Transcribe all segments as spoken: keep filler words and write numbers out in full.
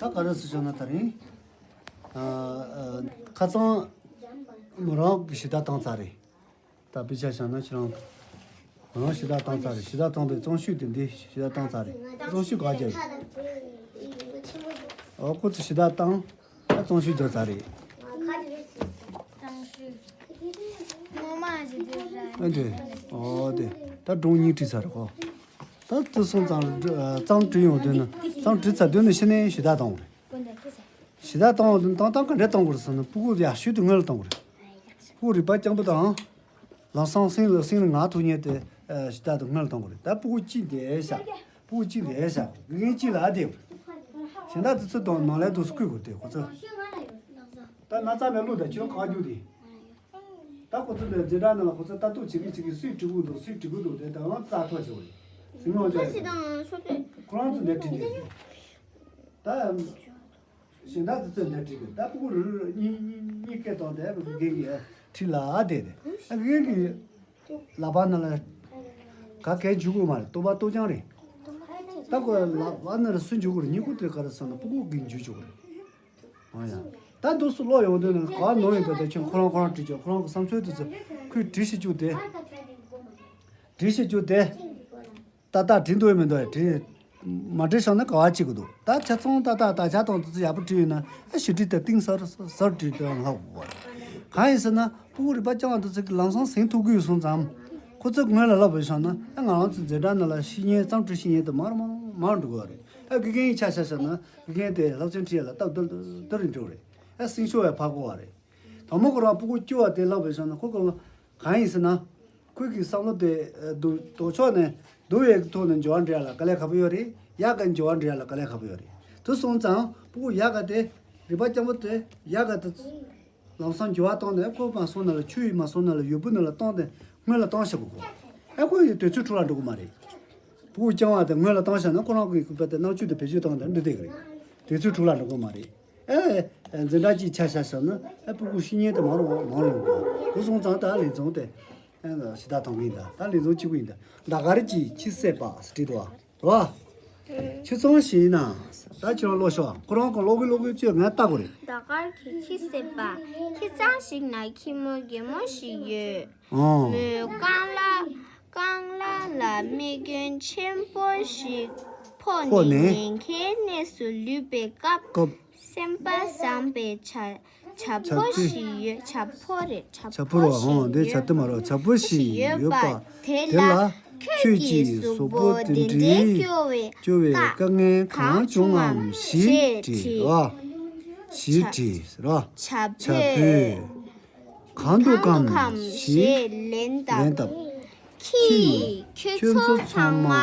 ད་ག་རེ་ཟེར་བྱུང་ན་ད་རིང་། ཨ། ཨ། ཁ་སང་མོ་རང་གི་གཞི་བདག་བཏང་ཚར་རེད། ད་དཔེ་ཆ་བཞག་ན་ཁྱེད་རང་། མོ་རང་གཞི་བདག་བཏང་ཚར་རེད། གཞི་བདག་བཏང་པའི་གཙང་ཤུས་དེ་འདི་གཞི་བདག་བཏང་ཚར་རེད། གཙང་ཤུས་ག་རྒྱབ་ཡོད། ཨོ། ཁོ་ཚོ་གཞི་བདག་བཏང་། ད་གཙང་ཤུས་རྒྱབ་ཚར་རེད། ཨ། དེ། ཨོ། དེ། ད་སྒྲུང་གཉིས་བྲིས་ཚར་རེད་ཁོ། ད་དེ་སོང་ཙང་། ཨ། གཙང་བྲིས་ཡོང་དུས་ན། གཙང་བྲིས་ཚར་དུས་ན་ཕྱི་ནས་གཞི་བདག་བཏང་བ་རེད། གཞི་བདག་བཏང་བ་དེ་བཏང་སྟངས་ག་འདྲས་གཏོང་དགོས་རེད་ཟེར་ན། སྤུ་གུ་ཡག་ཤོས་དེ་སྔོན་ལ་གཏོང་དགོས་རེད། སྤུ་གུ་རིག་པ་རྐྱང་པོ་དང་། ལམ་སང་སེམས་ལ་སེམས་ལ་ངལ་ཐུག་མཁན་དེ། ཨ། གཞི་བདག་དེ་སྔོན་ལ་གཏོང་དགོས་རེད། ད་སྤུ་གུ་གཅིག་དེ་བཞག་སྤུ་གུ་གཅིག་དེ་བཞག་དགེ་རྒན་གཅིག་ལ་ཨ་དེ། གཞན་དག་དེ་ཚོ་དང་ནང་ལས་དུ་སུ་བསྐུལ་དགོས་དེ་ཁོ་ཚོ། ད་ན་ཚ་མེད་ལུགས་དང་ཁྱོད་ཁ་རྒྱུག་དེ། ད་ཁོ་ཚོ་ལས་འཛིན་གྲྭ་ནང་ལ་ཁོ་ཚོ་ལྟ་རྟོག་བྱེད་ཀྱི་བྱེད་ཀྱི་སུས་འབྲི་གི་འདུག་སུས་འབྲི་གི་འདུག་དེ་ད་ང་རྩ་ཐོག་བྱེད་དགོས་རེད། ཟིང་ལོང་ཅོག་ཁོ་རང་ཚོ་ལས་འབྲི་གི་ད། གཞན་དག་དེ་ཚོས་འདི་བྲིས་དགོས། ད་སྤུ་གུ་རུ་རུ་གཉིས་གཉིས་གཉིས་སྐད་བཏང་སྟེ་དགེ་རྒན་གྱིས་ཁྲིད་ལ་བསྡད་དེ། ཨ། དགེ་རྒན་གྱིས་ལག་པ་ནང་ལ་ག་གས་འཇུག་དགོས་མ་རེད། ལྟོ་ཕག་ལྟོ་རྐྱང་རེད། ད་ཁོ་ལག་པ་ནང་ལ་སུ་འཇུག་དགོས་རེད། སྨྱུ་གུ་དེ་ག་རེ་ཟེར་ན་སྤུ་གུ་གིས་འཇུ་འཇུག་རེད། འོ་ཡ། ད་འདུག་སུ་ཀློག་ཡོང་དུས་ནི་ག་ནོར་ཡོད་པ་དེ་ཁྱོད་ཁོ་རང་ཁོ་རང་བྲིས་ཆོག་ཁོ་རང་གི་བསམ་ཚུལ་དེ་ཚོ་ཁོས་བྲིས་ཤིག་བཅུག་སྟེ། བྲིས་ཤིག་བཅུག་སྟེ། ཏག་ཏག་བྲིས་འདུག་མི་འདུག་བྲིས། མ་བྲིས་བཞག་ན་ག་བ་བྱེད་ཀྱི་འདུག་ད་ཆ་ཚང་ཏག་ཏག་དག་ཆ་དང་དེ་ཚོ་ཡག་པོ་བྲིས་ཡོད་ན། ཨ། ཞིབ་ཕྲ་དེ་གཏིང་ཟབ་ཟབ་བྲིས་དང་ལྷག་དགོས་པ་རེད། གང་ཡིན་ཟེར་ན་སྤུ་གུ་རིག་པ་རྐྱང་བ་དེ་ཚོ་གིས་ལམ་སང་ཟིན་ཐུབ་ཀྱི་ཡོད་སོང་ཙང་། ཁོ་ཚོས་སྔོན་ལ་ལབ་པ་བཞག་ན། ཨ། ང་རང་ཚོ་འཛིན་གྲྭ་ནང་ལ་ཤེས་མཁན་གཙང་སྦྲ་ཤེས་མཁན་དེ་མང་རུ་མང་རུ་མང་རུ་འགྲོ་གི་ཡོད་རེད། ཨ། དགེ་རྒན་ཡིན་ཆ་བཞག་བཞག་ན་དགེ་རྒན་དེ་སློབ་ཚན་ཁྲིད་ཡ་ལ་སྟབས་བདེ་བདེ་རུ་འགྲོ་གི་རེད། ཨ། སེམས་ཤུགས་ཡང་འཕར་གོ་བ་རེད། དང་པོ་ཁོ་རང་སྤུ་གུ་སྐྱོ་བ་དེ་ལབ་པ་བཞག་ན་ཁོ་གང་གང་ཡིན་ཟེར་ན། ཁོའི་གི་བསམ་བློ་དེ། ཨ། སྡུག་ལྡོག་ཕྱོགས་ནས་སྡུག་པའི་ཐོག་ནས་འགྱུར་བ་འགྲོ་ཡ་ལ་དཀའ་ལས་ཁག་པོ་ཡོད་རེད། ཡག་གི་འགྱུར་བ་འགྲོ་ཡ་ལ་དཀའ་ལས་ཁག་པོ་ཡོད་རེད། དེ་སོང་ཙང་སྤུ་གུ་ཡག་ག་དེ། རིག་པ་རྐྱང་པོ་དེ་ཡག་ག་དེ། ལམ་སང་འགྱུར་བ་བཏང་ནས་ཁོ་མ་སོང་ན་ལ་ཆུ་ཡིས་མ་སོང་ན་ལ་ཡོས་བུ་ནང་ལ་བཏང་སྟེ་སྔོན་ལ་བཏང་བཞག་དགོས། ཨ། ཁོ་ཡི་དུས་ཚོད་འཕྲོ་བརླག་འགྲོ་གི་མ་རེད། སྤུ་གུ་རྐྱང་བ་དེ་སྔོན་ལ་བཏང་བཞག་ན་ཁོ་རང་གི་སྐུད་པ་དེ་རྣམ་དཔྱོད་དེ་བེད་སྤྱོད་བཏང་སྟེ་འགྲོ་བསྡད་ཀྱི་རེད། དུས་ཚོད་འཕྲོ་བརླག་འགྲོ་གི་མ་རེད། ཨེ། འཛིན་གྲྭ་གཅིག་ཆ་བཞག་བཞག་ན། ཨེ། སྤུ་གུ་བཤེས་གཉེན་དེ་མང་རུ་མང་རུ་ཡོང་གི་འདུག་དེ་སོང་ཙང་ད་ལས་རྫོང་དེ། ཨེ། གཞི་བདག་གཏོང་གི་ཡིན་ད། ད་ལས་རྫོང་གཅིག་པུ་ཡིན་ད། ཟླ་དཀར་གྱི་ཁྱི་བསད་པ་ཟེར་བྲིས་འདུག་བ། རེད་བ། ཁྱི་ཚང་ཞིག་ཡིན་ན། ད་ཁྱོད་རང་ཀློག་ཤོག་ཁོ་རང་གི་ཀློག་གི་ཀློག་གི་ཅིག་ངས་ལྟ་དགོས་རེད། ཟླ་དཀར་གྱི་ཁྱི་བསད་པ། ཁྱི་ཚང་ཞིག་ན་ཁྱི་མོ་རྒན་མོ་ཞིག་ཡོད། ཨོ། མོས་རྐང་ལག་རྐང་ལག་ལ་རྨས་སྐྱོན་ཆེན་པོ་ཞིག་ཕོག་ཕོག་ནས་ནས་ཉེན་ཁའི་གནས་སུ་ལུས་པའི་སྐབས། སྐབས། སེམས་པ་བཟང་པའི་བྱ་བྱ་བྱ་ཕོ་ཕོ། ཞིག་ཡོད། བྱ་ཕོ་རེད། བྱ་བྱ་ཕོ་ཕོ་རེད། ཞིག་ཨོ། འདི་ཡོད། བྱ་དེ་མ་རེད། བྱ་ཕོ་ཞིག་ཡོད་པ། དེ་ལ་ཁྱོད་ཀྱི་གཟུགས་པོ་འདི་འདྲའི་སྐྱོ་བའི་སྐྱོ་བའི་དཀའ་ངལ་གང་བྱུང་ངམ་ཞེས་དྲིས་པ། ཞེས་དྲིས་པ། བྱ་ཕོས། གང་འདུག་གམ་ཞེས་ལན་བཏབ། ཁྱི་ཡིས་ཁྱོད་ཚོ་ཚང་མ་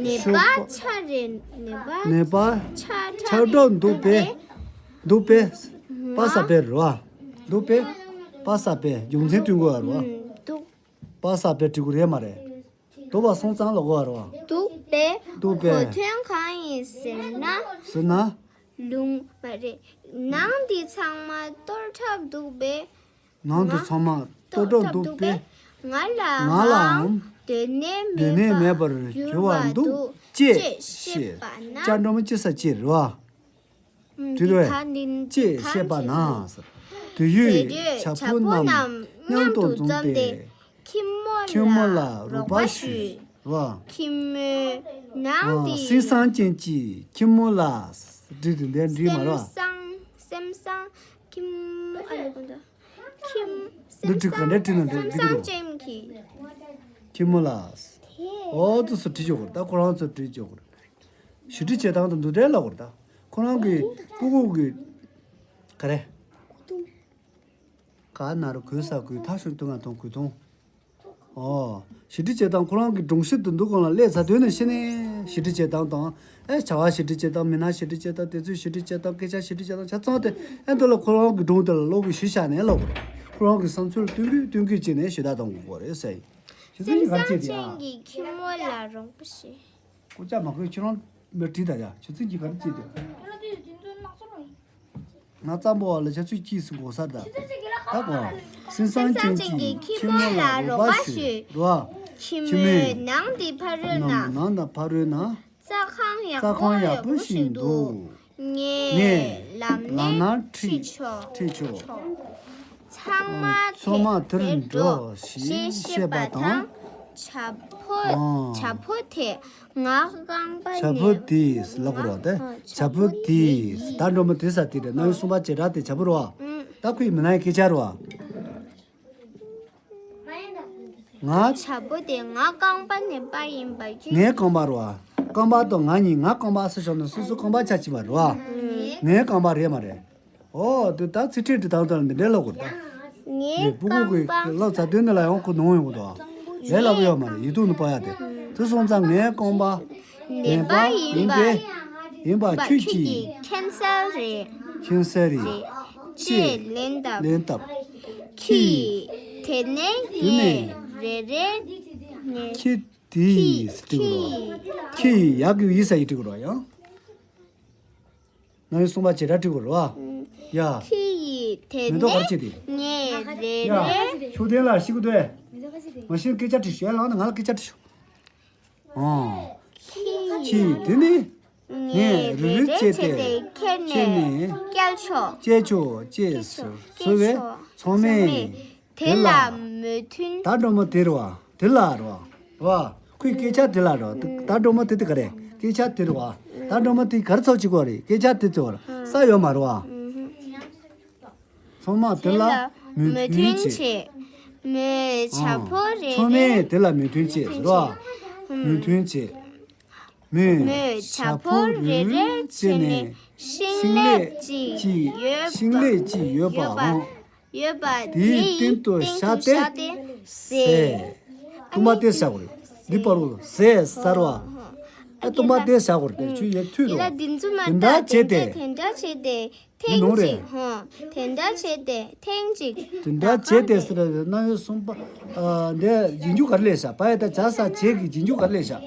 ནད་པ་ཆགས་རེད། ནད་པ་ནད་པ་ཆགས་ཆགས་འགྲོ་འདུག་པས། འདུག་པས། པ་ས་པའི་རེད་བ། འདུག་པས། པ་ས་པའི་རྒྱུ་མཚན་སྟོན་དགོས་པ་རེད་བ། འདུག་པ་ས་པའི་འབྲི་དགོས་རེད་མ་རེད། འདུག་པ་སོང་ཙང་ལབ་དགོས་པ་རེད་བ། འདུག་པས། འདུག་པས། གོ་དོན་གང་ཡིན་ཟེར་ན། ཟེར་ན། ལུང་མ་རེད། ནང་འདི་ཚང་མ་གཏོར་གྲབས་འདུག་པས། ནང་དུ་ཚང་མ་གཏོར་གྲབས་འདུག་པས། ང་ལའང་སྡོད་གནས་སྡོད་གནས་མེད་པར་གྱུར་བ་འདུག་ཅེས་བཤད་པ་ན། ཅ་འགྲོ་མོ་ཅི་ས་ཅེས་རེད་བ། འདི་རེད་བས། ཅེས་བཤད་པ་ན། དེ་ཡོད་བྱ་ཕོ་རྣམས་མཉམ་དུ་འཛོམས་ཏེ། ཁྱི་མོ་ལ་རོགས་པ་ཞུས་བ། ཁྱི་མོས་ནང་དེ། སེམས་བཟང་ཅན་གྱི་ཁྱི་མོ་ལ། འདི་དེ་འདྲ་འདྲི་མ་རེད་བ། སེམས་བཟང་སེམས་བཟང་ཁྱི་མོ་ཨ་ལེ་ཀུན་ཏུ། ཁྱིམ། འདི་བྲིས་ག་འདྲ་བྲིས་ན་འགྲིག་འགྲིག་གི་འདུག་སེམས་བཟང་ཅན་གྱི། ཁྱི་མོ་ལ། ཨོ་དེ་ཚོ་བྲིས་ཆོག་གི་རེད། ད་ཁོ་རང་ཚོ་བྲིས་ཆོག་གི་རེད། ཞི་འགྲིག་བྱེད་སྟངས་དེ་འདུག་འདྲ་ལབ་དགོས་རེད་ད། ཁོ་རང་གི་སྤུ་གུ་གི། ག་རེ། ག་ན་རུ་གོས་ས་གོས་ཐག་ཤུན་ཏུ་ང་ཐོང་གོས་ཐོང་། ཨོ། ཞི་འགྲིག་བྱེད་སྟངས་ཁོ་རང་གི་སྒྲུང་ཞིབ་ཏུ་འདུག་གོང་ལ་སླེབས་ཚར་དུས་ནས་ཤི་ནས་ཞི་འགྲིག་བྱེད་སྟངས་དང་། ཨེ་བྱ་བ་ཞི་འགྲིག་བྱེད་སྟངས། མི་སྣ་ཞི་འགྲིག་བྱེད་སྟངས། དུས་ཚོད་ཞི་འགྲིག་བྱེད་སྟངས། སྐད་ཆ་ཞི་འགྲིག་བྱེད་སྟངས། ཆ་ཚང་དེ་ཨེ་འདི་ལ་ཁོ་རང་གི་སྒྲུང་དེ་ལ་ཀློག་གི་གཞི་བཞག་ནས་ཀློག་དགོས་རེད། ཁོ་རང་གི་བསམ་ཚུལ་སྟོན་དགོས་སྟོན་དགོས་བྱས་ནས་ཞུ་དག་གཏོང་དགོས་རེད་ཟེར། ཁྱོད་ཚོས་ག་རེ་བྱེད་དེ་ཡ། སེམས་བཟང་ཅན་གྱི་ཁྱི་མོ་ལ་རོགས་པ་བྱེད། སྐུ་ཅག་མ་གོས་ཁྱོད་རང་མི་བྲིས་ད་ཡ། ཁྱོད་ཚོས་ཀྱིས་ག་རེ་བྱེད་དེ། ང་རྩམ་པ་བ་ལ་ཆ་ཚུད་ཀྱིས་སུ་གོ་སར་ད། ད་གོ། སེམས་བཟང་ཅན་གྱི་ཁྱི་མོ་ལ་རོགས་པ་ཞུས། རོགས། ཁྱི་མོའི་ནང་དེ་ཕ་རོལ་ན། ནང་ན་ཕ་རོལ་ན། རྩྭ་ཁང་ཡག་པོ་ཞིག་འདུག་ངས། ངས་ལམ་ནས་ཁྲིད་ཆོག་ཁྲིད་ཆོག་ཚང་མ་ཚང་མ་དེར་འགྲོ་ཞེས་བཤད་པ་དང་། བྱ་ཕོ། ཨང་། བྱ་ཕོ་དེ་ང་རྐང་པ་ནས། བྱ་ཕོ་དེས་ལབ་དགོས་རེད་པ། ཨ། བྱ་ཕོ་དེས། ད་སྒྲོལ་མ་དེ་ས་དེ་རེད། རྣམ་དབྱེ་གསུམ་པ་བྱེད་སྒྲ་དེ་བྱ་ཕོ་རེད་པ། ཨང་། ད་ཁོའི་མི་སྣའི་སྐད་ཆ་རེད་པ། ང་། བྱ་ཕོ་དེ་ང་རྐང་པ་ནས་པ་ཡིན་པ་ཅི། ངའི་རྐང་པ་རེད་པ། རྐང་པ་དང་ང་གཉིས། ང་རྐང་པ་ཟེར་བྱུང་ན་སོ་སོའི་རྐང་པ་ཆ་གཅིག་པ་རེད་པ། ངའི་རྐང་པ་རེད་མ་རེད། ཨོ། དེ་ད་ཚིག་ཕྲད་དེ་དང་དང་འདི་འདྲའི་ལབ་དགོས་རེད་ད། ངའི་རྐང་པ། ལག་ཚ་དོན་འདི་ལ་ཡང་ཁོ་ནོར་ཡོང་གི་འདུག་ལས་སླ་པོ་ཡོད་མ་རེད། ཡིག་ཐོག་ནས་པ་ཡ་དེ། དེ་སོང་ཙང་ངའི་རྐང་པ་བདེན་པ་ཡིན་པས། ཡིན་པ་ཁྱོད་ཀྱིས། ཁྱོད་ཀྱིས་མཁྱེན་གསལ་རེད། མཁྱེན་གསལ་རེད། ཅེས་ལན་བཏབ། ལན་བཏབ། ཁྱི་ཡིས། དེ་ནས། དེ་ནས། ངས་རེ་རེ་ནས། ཁྱི་དེས་འབྲི་དགོས་རེད་པ། ཁྱི་ཡིས། ཡག་གི་ཡིས་ས་ཡིས་འབྲི་དགོས་རེད་པ། ཡང་། རྣམ་དབྱེ་གསུམ་པ་བྱེད་སྒྲ་འབྲི་དགོས་རེད་པ། ཡ། ཁྱི་ཡིས་དེ། མེ་ཏོག་ག་རེ་བྱེད་དེ། ངས་རེ་རེ། ཡ། ཤུགས་ལྡན་ལ་ཤི་གི་འདུག་མ་གཞི་སྐད་ཆ་དྲིས་ཤོག་ཡ། ལགས་ན་ང་ལ་སྐད་ཆ་དྲིས་ཤོག་ཨང་། ཁྱི་ཡིས་དེ་ནས། ངས་རེ་རེ་བྱས་ཏེ། ཁྱེར་ནས། བསྐྱལ་ཆོག་བསྐྱལ་ཆོག་ཅེས་ཟེར་བས། ཚང་མས། དེ་ལ་མོས་མཐུན། ད་སྒྲོལ་མ་དེ་རེད་པ། དེ་ལ་རེད་པ། རེད་པ། ཁོའི་སྐད་ཆ་དེ་ལ་རེད་པ། ད་སྒྲོལ་མ་དེ་དེ་ག་རེད། སྐད་ཆ་དེ་རེད་པ། ད་སྒྲོལ་མ་དེ་ག་རེ་ཚོགས་བྱེད་དགོས་རེད། སྐད་ཆ་དེ་ཚོར་ས་ཡོད་མ་རེད་པ། ཚང་མ་དེ་ལ་མོས་མཐུན་བྱེད། མོས་བྱ་ཕོ་རེ་རེ། ཚང་མས་དེ་ལ་མོས་མཐུན་བྱེད་ཟེར་བ། མོས་མཐུན་བྱེད། མོས་བྱ་ཕོ་རེ་རེ་བྱས་ནས་ཤིང་ལེབ་ཅིག་ཡོད་པ། ཤིང་ལེབ་ཅིག་ཡོད་པའང་། ཡོད་པ་དེའི་སྟེང་དུ་བཞག་སྟེ་ཟས། སྟོང་པ་དེ་བཞག་དགོས་རེད། འདི་བར་དུ་ཟས་ཟེར་བ། ཨ། སྟོང་པ་དེ་བཞག་དགོས་རེད། ཁྱོད་ཡར་མཐུད་དོ། དེ་འདྲ་བྱས་ཏེ། དེ་འདྲ་བྱས་ཏེ་ཐེངས་གཅིག་ཧོ། དེ་འདྲ་བྱས་ཏེ་ཐེངས་གཅིག་དེ་འདྲ་བྱས་ཏེ་ཟེར་བ་རྣམ་དབྱེ་གསུམ་པ། ཨ། འདི་རྗེས་འཇུག་ག་རེ་སླེབས་ཤག་པ་ཡ་ད་བྱ་ས་བྱས་ཀྱི་རྗེས་འཇུག་ག་རེ་སླེབས་ཤག་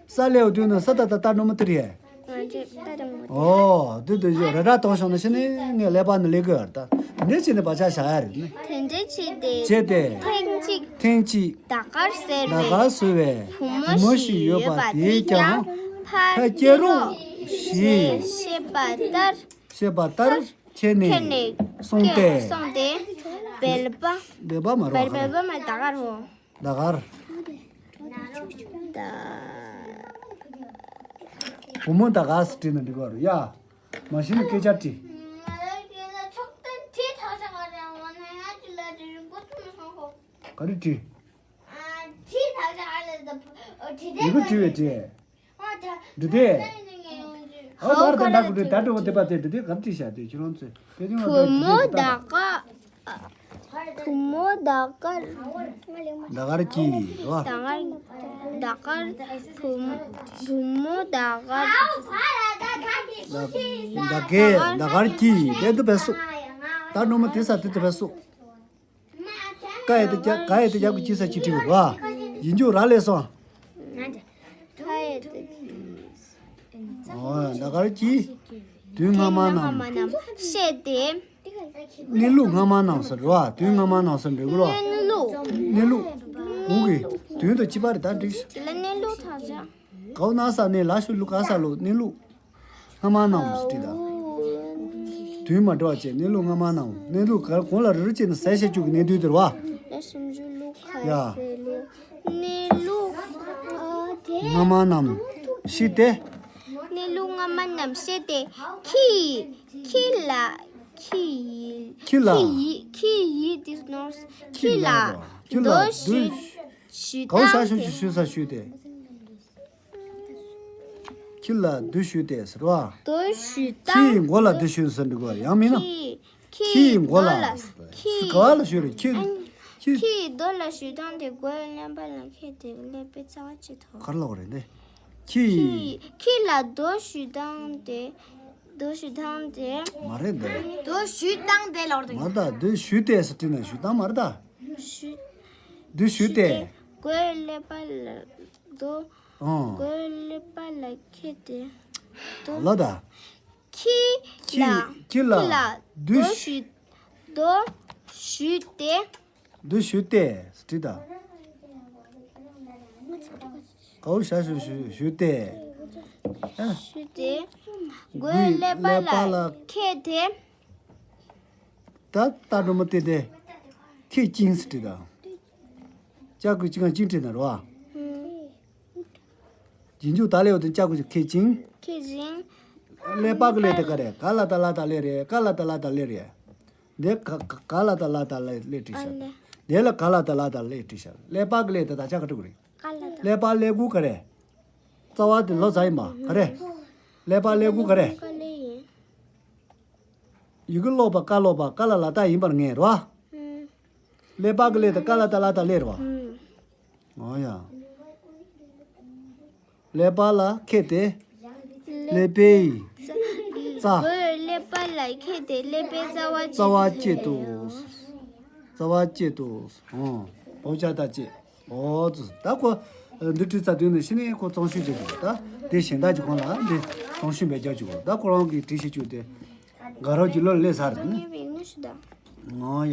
ས། ས་སླེབས་དུས་ན་ས་ད་ད་ད་སྒྲོལ་མ་དེ་རེད། ང་ཚོས་ད་དང་མོ། ཨོ། དེ་དེ་ཡོད་ར་ར་གཏོང་བྱུང་ན་ཤི་ནས་ངས་ཀླད་པ་ནས་ཀླད་ཀོར་ད། དེ་འདྲ་བྱས་ནས་བག་ཆགས་བཞག་ཡ་རེད་ནི། དེ་འདྲ་བྱས་ཏེ། བྱས་ཏེ། ཐེངས་གཅིག་ཐེངས་གཅིག་ཟླ་དཀར་ཟེར་ཟླ་དཀར་ཟེར་བའི་བུ་མོ་ཞིག་ཡོད་པ་དེས་ཀྱང་ཕར་སྐྱེལ་རོགས་ཞེས། བཤད་པ་ལྟར། བཤད་པ་ལྟར་ཁྱེར་ནས། ཁྱེར་ནས་སོང་སྟེ། སོང་སྟེ། སྦལ་པ། སྦལ་པ་མ་རེད་པ། སྦལ་པ་མ་ཟླ་དཀར་ཧོ། ཟླ་དཀར། བུ་མོ་ཟླ་དཀར་ཟེར་བྲིས་ན་འགྲིག་གི་རེད་ཡ། མ་གཞི་ནས་སྐད་ཆ་དྲིས། ག་རེ་དྲིས། ཡི་གེ་བྲིས་པས་བྲིས། འདི་དེ། ཨོ་བར་དུ་འདྲ་གུ་འདྲ་ད་འགྲོ་བ་དེ་པ་དེ་འདི་དེ་ག་རེ་བྲིས་བཞག་དེ་ཁྱེད་རང་ཚོས་དཔེ་སྟོན་བ་བུ་མོ་ཟླ་དཀར། བུ་མོ་ཟླ་དཀར། ཟླ་དཀར་གྱིས་རེད་པ། ཟླ་དཀར། ཟླ་དཀར། བུ་བུ་མོ་ཟླ་དཀར། ཟླ་དཀར། ཟླ་དཀར་གྱིས་དེ་དུ་བས་སོ། ད་སྒྲོལ་མ་དེ་ས་དེ་དུ་བས་སོ། ཀ་ཡ་དེ་རྒྱ་ག་ཡ་དེ་རྒྱ་གུ་ཅི་ས་ཅི་ཏྲི་བ། ཡིན་རྒྱུ་ར་ལས་སོང་། ཨོ་ཟླ་དཀར་གྱིས། དུས་སྔ་མ་རྣམས། བཤད་དེ། གནས་ལུགས་སྔ་མ་རྣམས་སུ་རེད་པ། དུས་སྔ་མ་རྣམས་སུ་འགྲོ་གི་རེད་པ། གནས་ལུགས། གནས་ལུགས། གོང་གི་དོན་དུ་གཅིག་པ་རེད་ད་འགྲིག་དེ་ལ་གནས་ལུགས་ཐག་ཆོད། གའུ་ན་ས་གནས་ལ་ཤུ་ལུ་ག་ས་ལུ་གནས་ལུགས། སྔ་མ་རྣམས་སུ་བྲིས་དང་། དུས་མ་འདྲ་བ་བཅས་གནས་ལུགས་སྔ་མ་རྣམས། གནས་ལུགས་ག་གོང་ལ་རི་རུ་བཅས་ནས་ཟས་བཤད་རྒྱུ་གི་གནས་དུས་དེར་བ། ལ་ཤུ་ལུ་ག་ཡ། ས་ལུ། གནས་ལུགས། སྔ་མ་རྣམས་ཤེས་ཏེ། གནས་ལུགས་སྔ་མ་རྣམས་ཤེས་ཏེ། ཁྱི་ཡིས། ཁྱི་ལ། ཁྱི་ཡིས། ཁྱི་ལ། ཁྱི་ཡིས། ཁྱི་ཡིས་འདི་ནོར། ཁྱི་ལ། ཁྱི་ལ་མདོ་ཞུས། ཞུས་གའུ་ཤ་ཤོ་ཞུ་ཞུ་ས་ཞུས་ཏེ། ཁྱི་ལ་མདོ་ཞུས་ཏེ་ཟེར་བ། མདོ་ཞུས་དང་། ཁྱི་ཡི་མགོ་ལ་མདོ་ཞུས་ཟེར་འདུག་ག་ཡང་མིན་ན། ཁྱི། ཁྱི་ཡི་མགོ་ལ། ཁྱི་ཡི། ག་བ་ལ་ཞུས་རེད་ཁྱི། ཨ། ཁྱི། ཁྱི་ཡི་མདོ་ལ་ཞུས་དང་དེ་མགོའི་གླེན་པ་ལ་ཁྱེད་དེ་གླེན་པའི་རྩ་བ་ཅི་ཐོག་གར་ལོག་རེད་འདི། ཁྱི་ཡི། ཁྱི་ལ་མདོ་ཞུས་དང་དེ། མདོ་ཞུས་དང་དེ། མ་རེད་འདི། མདོ་ཞུས་དང་དེ་ལོག་རེད། མ་རེད་ད་མདོ་ཞུས་ཏེ་ཟེར་དུས་ན་ཞུས་དང་མ་རེད་ད། ཞུས། མདོ་ཞུས་ཏེ། མདོ་ཞུས་ཏེ། མགོའི་གླེན་པ་ལ་མདོ། ཨང་། མགོའི་གླེན་པ་ལ་ཁྱེད་དེ། མདོ། ལ་ད། ཁྱི་ལ། ཁྱི་ལ། མདོ་ཞུས། མདོ་ཞུས་ཏེ། མདོ་ཞུས་ཏེ་ཟེར་དང་། གའུ་ཤ་ཞོ་ཞུ་ཞུས་ཏེ། ཞུས་ཏེ། མགོའི་ཀླད་པ་ལ་ཁད་དེ། ད་ལྟ་སྒྲོལ་མ་བལྟས་ཏེ། ཁད་བཅིངས་སུ་བྲིས་དང་། ལྕགས་སྐུད་ཅིག་གང་བཅིངས་བྲིས་ན་རོ། ཨ། རྗེས་འཇུག་ད་ལས་འོ་དེ་ལྕགས་སྐུད་ཅིག་ཁད་བཅིངས། ཁད་བཅིངས། ཀླད་པ་གི་ཀླད་དེ་ག་རེ། ཀ་ལ་ཏ་ལ་ཏ་ཀླད་རེད། ཀ་ལ་ཏ་ལ་ཏ་ཀླད་རེད། འདི་ཀ་ཀ་ཀ་ལ་ཏ་ལ་ཏ་ཀླད་བྲིས་ཤག་ཨ་ལས། འདི་ལ་ཀ་ལ་ཏ་ལ་ཏ་ཀླད་བྲིས་ཤག་ཀླད་པ་གི་ཀླད་དེ་ད་ཆ་ག་འགྲོ་གི་རེད། ཀ་ལ་ཏ། ཀླད་པ་ཀླད་མགོ་ག་རེ། རྩ་བ་དེ་ལོ་ཙཱ་ཡིན་པ་ག་རེ། ཀླད་པ་ཀླད་མགོ་ག་རེ། ཀ་ལ་ཡིན། ཡི་གེ་ཀློག་པ་ཀ་ཀློག་པ་ཀ་ལ་ལ་ཏ་ཡིན་པར་ངེས་རོ། ཨུམ། ཀླད་པ་གི་ཀླད་དེ་ཀ་ལ་ཏ་ལ་ཏ་ཀླད་རོ། ཨུམ། ཨོ་ཡ། ཀླད་པ་ལ་ཁད་དེ། ཀླད་པའི་རྩ། མགོའི་ཀླད་པ་ལ་ཁད་དེ་ཀླད་པའི་རྩ་བ་རྩ་བ་གཅིག་ཏུ། རྩ་བ་གཅིག་ཏུ། ཨོ། བོ་ཅ་ད་གཅིག་ཨོ་ཙི། ད་ཁོ། འདི་བྲིས་ཚར་དུས་ནས་ཕྱི་ནས་ཁོ་རྩོམ་ཤུགས་རྒྱག་རྒྱུ་ད། དེ་གཞན་དག་གི་གོང་ལ་འདི་རྩོམ་ཤུགས་མེད་རྒྱག་རྒྱུ་ད་ཁོ་རང་གིས་བྲིས་ཤེས་རྒྱུ་དེ། དགའ་རབ་ཀྱི་བློ་ལས་ཟ་རེད་ནི། ཨོ་ཡ།